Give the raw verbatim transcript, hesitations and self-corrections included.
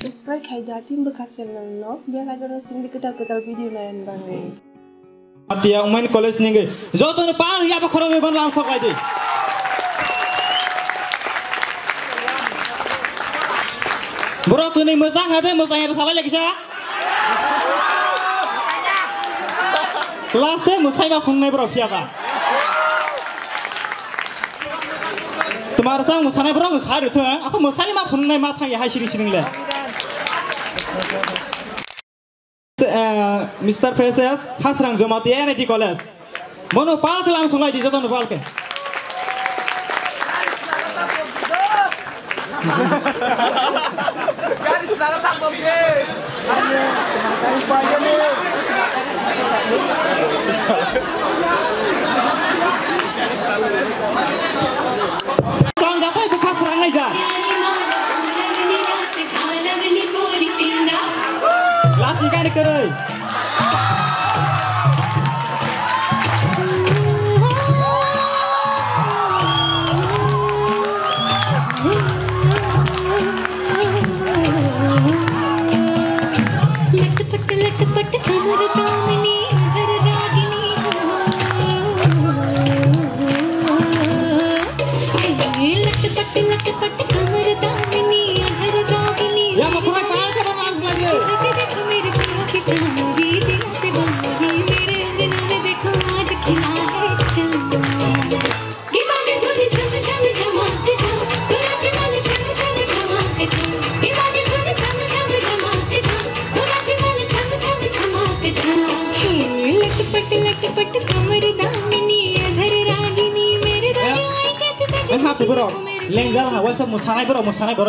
Subscribe khai da, team bwkha channel no, bell icon no singdi kwtal kwtal video nayan bangwi. Atia Women College ningwi joto no par ya ba khoro gon lam sok lai di. Borok tuni mwchang hade mwchang ya salai lekisa. Last e mwsai ma phungnai borok phiya ba. Tumar sang mwsanai borok mwsai rwthwng, apa mwsai ma phungnai ma thang ya hai siring siring le. Eh, Mister Precious, Khasrang Jamatia N I T College. Mono pal khe lam sunglai di joto no pal khe. Song jatai bwkha srangnai ja. Last ni gari kwrwi. लटपट लटपट कमर दामिनी अधर रागिनी। लटपट लटपट कमर दामिनी अधर Ragini. Ya, ma khulai pa, khe ba nas lagi. देखो मेरे प्रिय की सारी जिया से बाहरी, मेरे अंगना में देखो आज खिला है चंदा। Lengja ha tu borok, lengjal ha, waisa mwsanai borok, mwsanai borok.